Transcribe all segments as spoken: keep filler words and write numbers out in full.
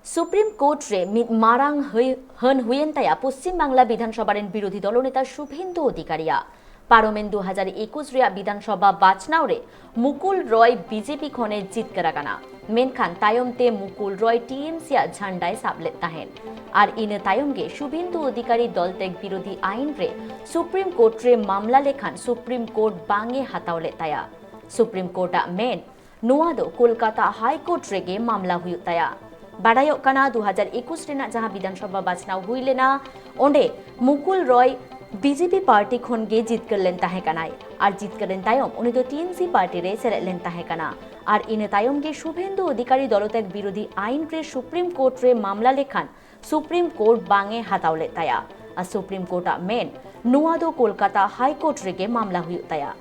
Supreme court ᱨᱮ ᱢᱤᱫ ᱢᱟᱨᱟᱝ ᱦᱟᱹᱭ-, ᱦᱟᱹᱱ ᱦᱩᱭᱮᱱ ᱛᱟᱭᱟ ᱯᱚᱥᱪᱤᱢ ᱵᱟᱝᱞᱟ ᱵᱤᱫᱷᱟᱱ ᱥᱚᱵᱷᱟ ᱨᱮᱱ ᱵᱤᱨᱳᱫᱷᱤ ᱫᱚᱞᱚᱱᱮᱛᱟ ᱥᱩᱵᱷᱮᱱᱫᱩ ᱚᱫᱷᱤᱠᱟᱨᱤᱭᱟᱜ᱾ ᱯᱟᱨᱚᱢᱮᱱ ᱫᱩ ᱦᱟᱡᱟᱨ ᱮᱠᱩᱥ ᱨᱮᱭᱟᱜ ᱵᱤᱫᱷᱟᱱ ᱥᱚᱵᱷᱟ ᱵᱟᱪᱷᱱᱟᱣ ᱨᱮ ᱢᱩᱠᱩᱞ ᱨᱚᱭ ᱵᱤᱡᱮᱯᱤ ᱠᱷᱚᱱᱮ ᱡᱤᱛᱠᱟᱹᱨ ᱟᱠᱟᱱᱟ᱾ ᱢᱮᱱᱠᱷᱟᱱ ᱛᱟᱭᱚᱢ ᱛᱮ ᱢᱩᱠᱩᱞ ᱨᱚᱭ ᱴᱤᱮᱢᱥᱤ ᱟᱜ ᱡᱷᱟᱱᱰᱟᱭ ᱥᱟᱵ ᱞᱮᱫ ᱛᱟᱦᱮᱸᱫ ᱟᱨ ᱤᱱᱟᱹ ᱛᱟᱭᱚᱢ ᱜᱮ ᱥᱩᱵᱷᱮᱱᱫᱩ ᱚᱫᱷᱤᱠᱟᱨᱤ ᱫᱚᱞ ᱛᱮᱜᱽ ᱵᱤᱨᱳᱫᱷᱤ ᱟᱭᱤᱱ ᱨᱮ ᱥᱩᱯᱨᱤᱢ ᱠᱳᱨᱴ ᱨᱮ ᱢᱟᱢᱞᱟ ᱞᱮᱠᱷᱟᱱ ᱥᱩᱯᱨᱤᱢ ᱠᱳᱨᱴ ᱵᱟᱝ ᱮ ᱦᱟᱛᱟᱣ ᱞᱮᱫ ᱛᱟᱭᱟ᱾ ᱥᱩᱯᱨᱤᱢ ᱠᱳᱨᱴ ᱟᱜ ᱢᱮᱱ, ᱱᱚᱣᱟ ᱫᱚ ᱠᱳᱞᱠᱟᱛᱟ ᱦᱟᱭ ᱠᱳᱨᱴ ᱨᱮᱜᱮ ᱢᱟᱢᱞᱟ ᱦᱩᱭᱩᱜ ᱛᱟᱭᱟ᱾ ᱵᱟᱰᱟᱭᱚᱜ ᱠᱟᱱᱟ, ᱫᱩ ᱦᱟᱡᱟᱨ ᱮᱠᱩᱥ ᱨᱮᱱᱟᱜ ᱡᱟᱦᱟᱸ ᱵᱤᱫᱷᱟᱱ ᱥᱚᱵᱷᱟ ᱵᱟᱪᱷᱱᱟᱣ ᱦᱩᱭ ᱞᱮᱱᱟ, ᱚᱸᱰᱮ ᱢᱩᱠᱩᱞ ᱨᱚᱭ ᱵᱤᱡᱮᱯᱤ ᱯᱟᱨᱴᱤ ᱠᱷᱚᱱ ᱜᱮ ᱡᱤᱛᱠᱟᱹᱨ ᱞᱮᱱ ᱛᱟᱦᱮᱸ ᱠᱟᱱᱟᱭ ᱟᱨ ᱡᱤᱛᱠᱟᱹᱨ ᱮᱱ ᱛᱟᱭᱚᱢ ᱩᱱᱤ ᱫᱚ ᱴᱤᱮᱢᱥᱤ ᱯᱟᱨᱴᱤ ᱨᱮᱭ ᱥᱮᱞᱮᱫ ᱞᱮᱱ ᱛᱟᱦᱮᱸ ᱠᱟᱱᱟ᱾ ᱟᱨ ᱤᱱᱟᱹ ᱛᱟᱭᱚᱢ ᱜᱮ ᱥᱩᱵᱷᱮᱱᱫᱩ ᱚᱫᱷᱤᱠᱟᱨᱤ ᱫᱚᱞᱚᱛᱮᱜᱽ ᱵᱤᱨᱳᱫᱷᱤ ᱟᱭᱤᱱ ᱨᱮ ᱥᱩᱯᱨᱤᱢ ᱠᱳᱨᱴ ᱨᱮ ᱢᱟᱢᱞᱟ ᱞᱮᱠᱷᱟᱱ ᱥᱩᱯᱨᱤᱢ ᱠᱳᱨᱴ ᱵᱟᱝ ᱮ ᱦᱟᱛᱟᱣ ᱞᱮᱫ ᱛᱟᱭᱟ᱾ ᱟᱨ ᱥᱩᱯᱨᱤᱢ ᱠᱳᱨᱴ ᱟᱜ ᱢᱮᱱ, ᱱᱚᱣᱟ ᱫᱚ ᱠᱳᱞᱠᱟᱛᱟ ᱦᱟᱭ ᱠᱳᱨᱴ ᱨᱮᱜᱮ ᱢᱟᱢᱞᱟ ᱦᱩᱭᱩᱜ ᱛᱟᱭᱟ᱾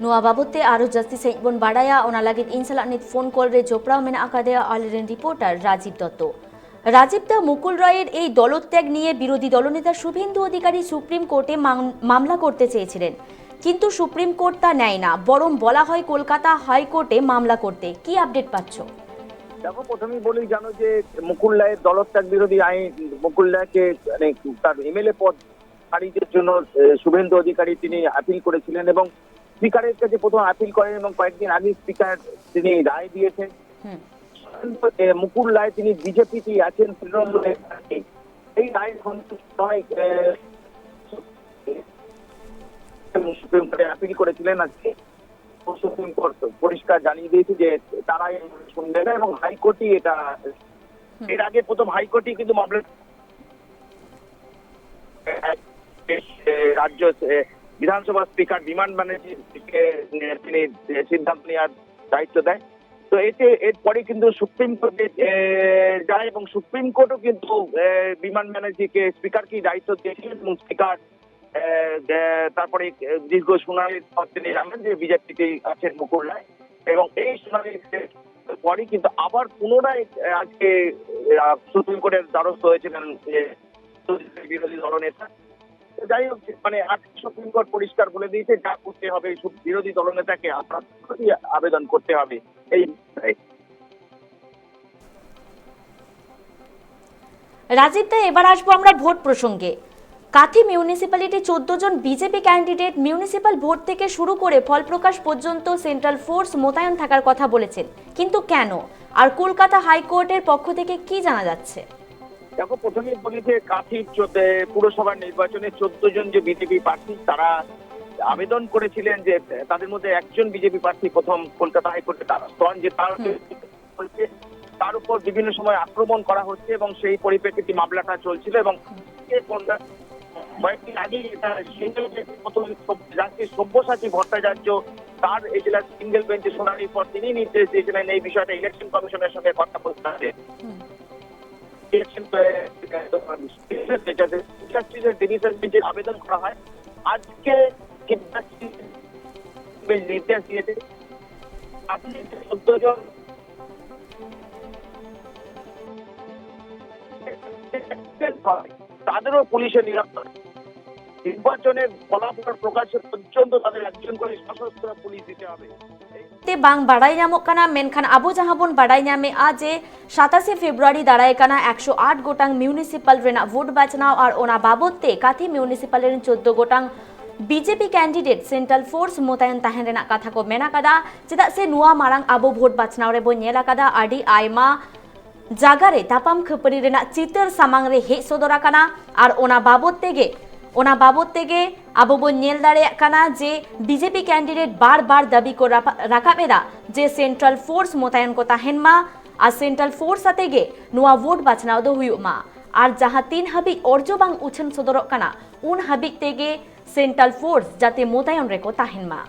ᱱᱚᱣᱟ ᱵᱟᱵᱚᱛ ᱛᱮ ᱟᱨᱚ ᱡᱟᱹᱥᱛᱤ ᱥᱟᱺᱦᱤᱡ ᱵᱚᱱ ᱵᱟᱲᱟᱭᱟ, ᱚᱱᱟ ᱞᱟᱹᱜᱤᱫ ᱤᱧ ᱥᱟᱞᱟᱜ ᱱᱤᱛ ᱯᱷᱳᱱ ᱠᱚᱞ ᱨᱮ ᱡᱚᱯᱲᱟᱣ ᱢᱮᱱᱟᱜ ᱟᱠᱟᱫᱮᱭᱟ ᱟᱞᱮᱨᱮᱱ ᱨᱤᱯᱳᱨᱴᱟᱨ ᱨᱟᱡᱤᱵ ᱫᱚᱛᱛᱚ᱾ ᱨᱟᱡᱤᱵ ᱫᱟ, ᱢᱩᱠᱩᱞ ᱨᱚᱭᱮᱨ ᱮᱭ ᱫᱚᱞᱚᱛ ᱛᱮᱜ ᱱᱤᱭᱮ ᱵᱤᱨᱳᱫᱷᱤ ᱫᱚᱞᱚᱱᱮᱛᱟ ᱥᱩᱵᱷᱮᱱᱫᱩ ᱚᱫᱷᱤᱠᱟᱨᱤ ᱥᱩᱯᱨᱤᱢ ᱠᱳᱨᱴᱮ মাং-, মামলা করতে চেয়েছিলেন, কিন্তু সুপ্রিম কোর্ট তা নেয় না, বরং বলা হয় কলকাতা হাইকোর্টে মামলা করতে। কি আপডেট পাচ্ছ? দেখো, প্রথমেই বলি, জানো যে মুকুল রায়ের দলত্যাগ বিরোধী আইন, মুকুল রায়কে, মানে, তার এমএলএ পদ খারিজের জন্য, এ, শুভেন্দু অধিকারী তিনি আপিল করেছিলেন এবং স্পিকারের কাছে প্রথম আপিল করেন এবং কয়েকদিন আগে স্পিকার তিনি রায় দিয়েছেন। হুম। শুভেন্দু, এ, মুকুল রায় তিনি বিজেপিতেই আছেন, তৃণমূলের প্রার্থী। এই রায় সন্তুষ্ট নয়, এ, এবং সুপ্রিম কোর্টে আপিল করেছিলেন আজকে। সুপ্রিম কোর্ট পরিষ্কার জানিয়ে দিয়েছে যে তারা এই শুনবে না এবং হাইকোর্টই এটা, হুম। এর আগে প্রথম হাইকোর্টই কিন্তু মামলা, এ, রাজ্য, এ, বিধানসভা স্পিকার বিমান ব্যানার্জিকে, এ, তিনি, এ, সিদ্ধান্ত নেওয়ার দায়িত্ব দেয়। তো এতে, এরপরে কিন্তু সুপ্রিম কোর্টে, এ, যায় এবং সুপ্রিম কোর্টও কিন্তু, এ, বিমান ব্যানার্জিকে, স্পিকারকেই দায়িত্ব দিয়েছিলেন এবং স্পিকার আহ, দে-, তারপরে, আহ, দীর্ঘ শুনানির পর তিনি জানান যে বিজেপিতেই আছেন মুকুল রায়। এবং এই শুনানির পরই কিন্তু আবার পুনরায়, আহ, আজকে, আহ, সুপ্রিম কোর্টের দ্বারস্থ হয়েছিলেন যে বিরোধী দলনেতা। তো যাই হোক, মানে, আজকে সুপ্রিম কোর্ট পরিষ্কার বলে দিয়েছে, যা করতে হবে সু-, বিরোধী দলনেতাকে আপনার আবেদন করতে হবে এই বিষয়ে। রাজীব দা, এবার আসবো আমরা ভোট প্রসঙ্গে। কাথি মিউনিসিপ্যালিটি চোদ্দ জন বিজেপি ক্যান্ডিডেট মিউনিসিপ্যাল ভোট থেকে শুরু করে ফল প্রকাশ পর্যন্ত সেন্ট্রাল ফোর্স মোতায়েন থাকার কথা বলেছেন, কিন্তু কেন? আর কলকাতা হাইকোর্টের পক্ষ থেকে কি জানা যাচ্ছে? দেখো, প্রথমেই বলি যে কাথি চোদ্দ-, পুরসভার নির্বাচনে চোদ্দ জন যে বিজেপি প্রার্থী, তারা আবেদন করেছিলেন যে তাদের মধ্যে একজন বিজেপি প্রার্থী প্রথম কলকাতা হাইকোর্টে দ্বারস্থ হন, যে তার হুম। হচ্ছে, তার উপর বিভিন্ন সময় আক্রমণ করা হচ্ছে এবং সেই পরিপ্রেক্ষিতে মামলাটা চলছিল এবং যে পঞ্চাশ, কয়েকদিন আগে এটা সিঙ্গেল বেঞ্চে প্রথম সব-, জাস্টিস সব্যসাচী ভট্টাচার্য তার এই জেলার সিঙ্গেল বেঞ্চে শুনানির পর তিনি নির্দেশ দিয়েছিলেন এই বিষয়টা ইলেকশন কমিশনের সঙ্গে কথা বলতে হবে। হুম। ইলেকশন জাস্টিসের ডিভিশন বেঞ্চে আবেদন করা হয়। আজকে চিফ জাস্টিস নির্দেশ দিয়েছে, আপনি যে চোদ্দ জন তাদেরও পুলিশের নিরাপত্তা, নির্বাচনের ফলাফল প্রকাশের পর্যন্ত তাদের একজন করে সশস্ত্র পুলিশ দিতে হবে। ᱛᱮ ᱵᱟᱝ ᱵᱟᱲᱟᱭ ᱧᱟᱢᱚᱜ ᱠᱟᱱᱟ, ᱢᱮᱱᱠᱷᱟᱱ ᱟᱵᱚ ᱡᱟᱦᱟᱸ ᱵᱚᱱ ᱵᱟᱲᱟᱭ ᱧᱟᱢᱮᱜᱼᱟ ᱡᱮ ᱥᱟᱛᱟᱥᱮ ᱯᱷᱮᱵᱽᱨᱩᱣᱟᱨᱤ ᱫᱟᱨᱟᱭ ᱠᱟᱱᱟ ᱮᱠᱥᱚ ᱟᱴ ᱜᱚᱴᱟᱝ ᱢᱤᱭᱩᱱᱤᱥᱤᱯᱟᱞ ᱨᱮᱱᱟᱜ ᱵᱷᱳᱴ ᱵᱟᱪᱷᱱᱟᱣ ᱟᱨ ᱚᱱᱟ ᱵᱟᱵᱚᱛ ᱛᱮ ᱠᱟᱛᱷᱤ ᱢᱤᱭᱩᱱᱤᱥᱤᱯᱟᱞ ᱨᱮᱱ ᱪᱳᱫᱽᱫᱳ ᱜᱚᱴᱟᱝ ᱵᱤᱡᱮᱯᱤ ᱠᱮᱱᱰᱤᱰᱮᱴ ᱥᱮᱱᱴᱨᱟᱞ ᱯᱷᱳᱨᱥ ᱢᱳᱛᱟᱭᱮᱱ ᱛᱟᱦᱮᱱ ᱨᱮᱱᱟᱜ ᱠᱟᱛᱷᱟ ᱠᱚ ᱢᱮᱱ ᱟᱠᱟᱫᱟ᱾ ᱪᱮᱫᱟᱜ ᱥᱮ ᱱᱚᱣᱟ ᱢᱟᱲᱟᱝ ᱟᱵᱚ ᱵᱷᱳᱴ ᱵᱟᱪᱷᱱᱟᱣ ᱨᱮᱵᱚᱱ ᱧᱮᱞ ᱟᱠᱟᱫᱟ ᱟᱹᱰᱤ ᱟᱭᱢᱟ ᱡᱟᱭᱜᱟ ᱨᱮ ᱛᱟᱯᱟᱢ ᱠᱷᱟᱹᱯᱟᱹᱨᱤ ᱨᱮᱱᱟᱜ ᱪᱤᱛᱟᱹᱨ ᱥᱟᱢᱟᱝ ᱨᱮ ᱦᱮᱡ ᱥᱚᱫᱚᱨ ᱟᱠᱟᱱᱟ ᱟᱨ ᱚᱱᱟ ᱵᱟᱵᱚᱛ ᱛᱮᱜᱮ ᱚᱱᱟ ᱵᱟᱵᱚᱛ ᱛᱮᱜᱮ ᱟᱵᱚ ᱵᱚᱱ ᱧᱮᱞ ᱫᱟᱲᱮᱭᱟᱜ ᱠᱟᱱᱟ ᱡᱮ ᱵᱤᱡᱮᱯᱤ ᱠᱮᱱᱰᱤᱰᱮᱴ ᱵᱟᱨ ᱵᱟᱨ ᱫᱟᱹᱵᱤ ᱠᱚ ᱨᱟᱯᱟ-, ᱨᱟᱠᱟᱵ ᱮᱫᱟ ᱡᱮ ᱥᱮᱱᱴᱨᱟᱞ ᱯᱷᱳᱨᱥ ᱢᱳᱛᱟᱭᱮᱱ ᱠᱚ ᱛᱟᱦᱮᱱ ᱢᱟ ᱟᱨ ᱥᱮᱱᱴᱨᱟᱞ ᱯᱷᱳᱨᱥ ᱟᱛᱮ ᱜᱮ ᱱᱚᱣᱟ ᱵᱷᱳᱴ ᱵᱟᱪᱷᱱᱟᱣ ᱫᱚ ᱦᱩᱭᱩᱜ ᱢᱟ ᱟᱨ ᱡᱟᱦᱟᱸ ᱛᱤᱱ ᱦᱟᱹᱵᱤᱡ ᱚᱨᱡᱚ ᱵᱟᱝ ᱩᱪᱷᱟᱹᱱ ᱥᱚᱫᱚᱨᱚᱜ ᱠᱟᱱᱟ ᱩᱱ ᱦᱟᱹᱵᱤᱡ ᱛᱮᱜᱮ ᱥᱮᱱᱴᱨᱟᱞ ᱯᱷᱳᱨᱥ ᱡᱟᱛᱮ ᱢᱳᱛᱟᱭᱚᱱ ᱨᱮᱠᱚ ᱛᱟᱦᱮᱱ ᱢᱟ᱾